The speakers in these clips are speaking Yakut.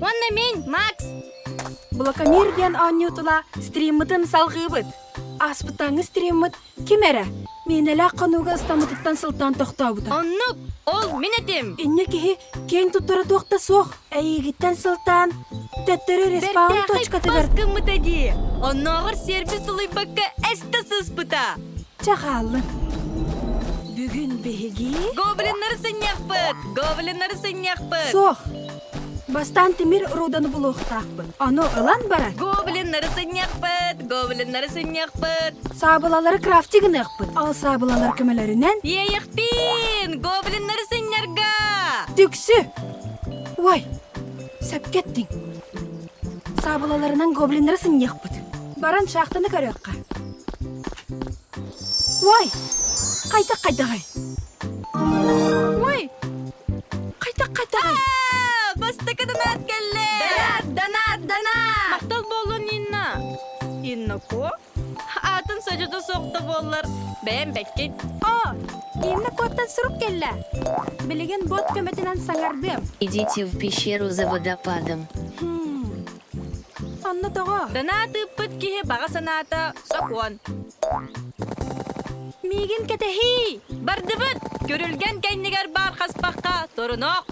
Уонна мин, Макс! Блокамир диэн оонньуутула стриммытын салҕыыбыт. Ааспыттааҥҥы стриммыт ким эрэ миинэлээх хонууга ыстаммытыттан сылтаан тохтообута. Оннук, ол мин этим. Инньэ киһи киэҥ туттара туох да суох. Эйиигиттэн сылтаан төттөрү респаун Бэртээхэй точкатыгар пас гыммыта дии. Оннооҕор сервис тулуйбакка эстэ сыспыта. Чэ хааллын. Бүгүн биһиги... Гоблиннары сынньахпыт! Гоблиннары сынньахпыт! Суох. Бастаан тимир руданы булуохтаахпыт. Ону ылан баран... Гоблиннары сынньахпыт! Гоблиннары сынньахпыт! Саабылалары крафти гыныахпыт. Ал саабылалар көмөлөрүнэн... Иэйэхпиин! Гоблиннары сынньарга! Түксү! Ой, сөпкө эттиҥ. Саабылаларынан гоблиннары сынньыахпыт. Баран шахтаны көрүөххэ. Ой! Хайдах хайдаҕай? Ой! Хайдах хайдаҕай? Бастакы донат кэллэ! Донат, донат, донат! Махтал буоллун Инна. Инна Ко? Аатын садьыта суох да буоллар, бэйэм бэккин. О, Инна Коттан сурук кэллэ. Билигин бот көмөтүнэн саҥардыам. Идите в пещеру за водопадом. Хм. Онно тоҕо? Донат ыыппыт киһи баҕа санаата сокуон. Миигин кэтэһии! Бардыбыт! Күрүлгэн кэннигэр баар хаспахха турунуох!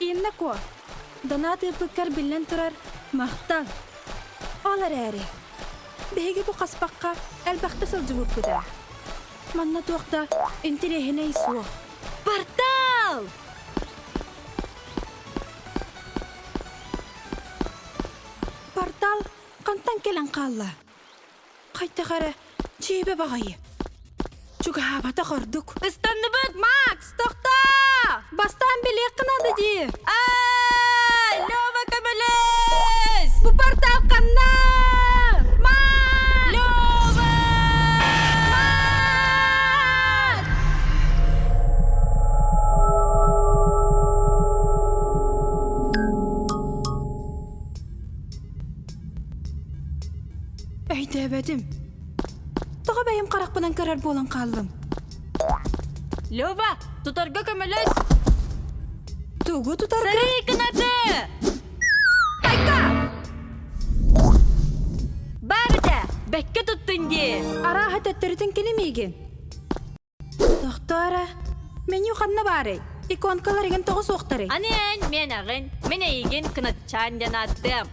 Инна Ко, донат ыыппыккар биллэн турар, махтал. Ол эрээри, биһиги бу хаспахха элбэхтэ сылдьыбыппыт ээ. Манна туох да интэриэһинэй суох. Портал! Портал хантан кэлэн хаалла? Хайдах эрэ дьиибэ баҕайы. Чугаһаабатах ордук. Ыстанныбыт! Макс, тохтоо! Бастаан билиэххин наада дии. Ай, Лёва көмөлөс! Бу портал ханна? Макс! Лёва! Макс! Өйдөөбөтүм. Тоҕо бэйэм харахпынан көрөр буолан хааллым? Лёва, тутарга көмөлөс! Тугу тутарга? Сарыы кынаты! Айка! Баар этэ! Бэккэ туттун дии! Арааһа төттөрүтүн кини миигин. Тохтоо эрэ, меню ханна баарый? Иконкалар игин тоҕо суохтарый? Аны эн мен аҕын, мин эйигин кынатчаан диэн ааттыам.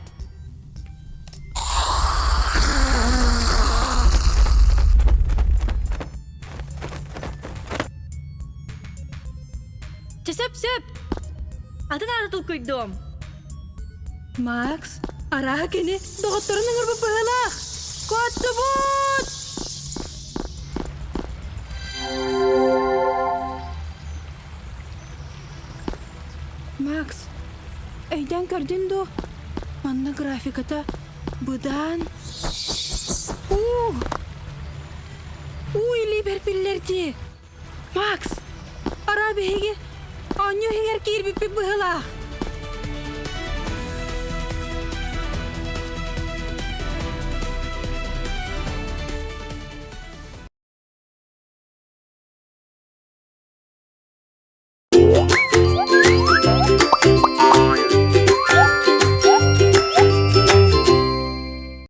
Чэ сөп-сөп! Атын ааты толкуйдуом. Макс, арааһа кини доҕотторун ыҥырбыт быһыылаах. Куоттубут! Макс, өйдөөн көрдүн дуо? Манна графиката быдаан. Уу! Уу илиибэр биллэр дии. Макс, араа биһиги оонньуу иһигэр киирбиппит быһыылаах.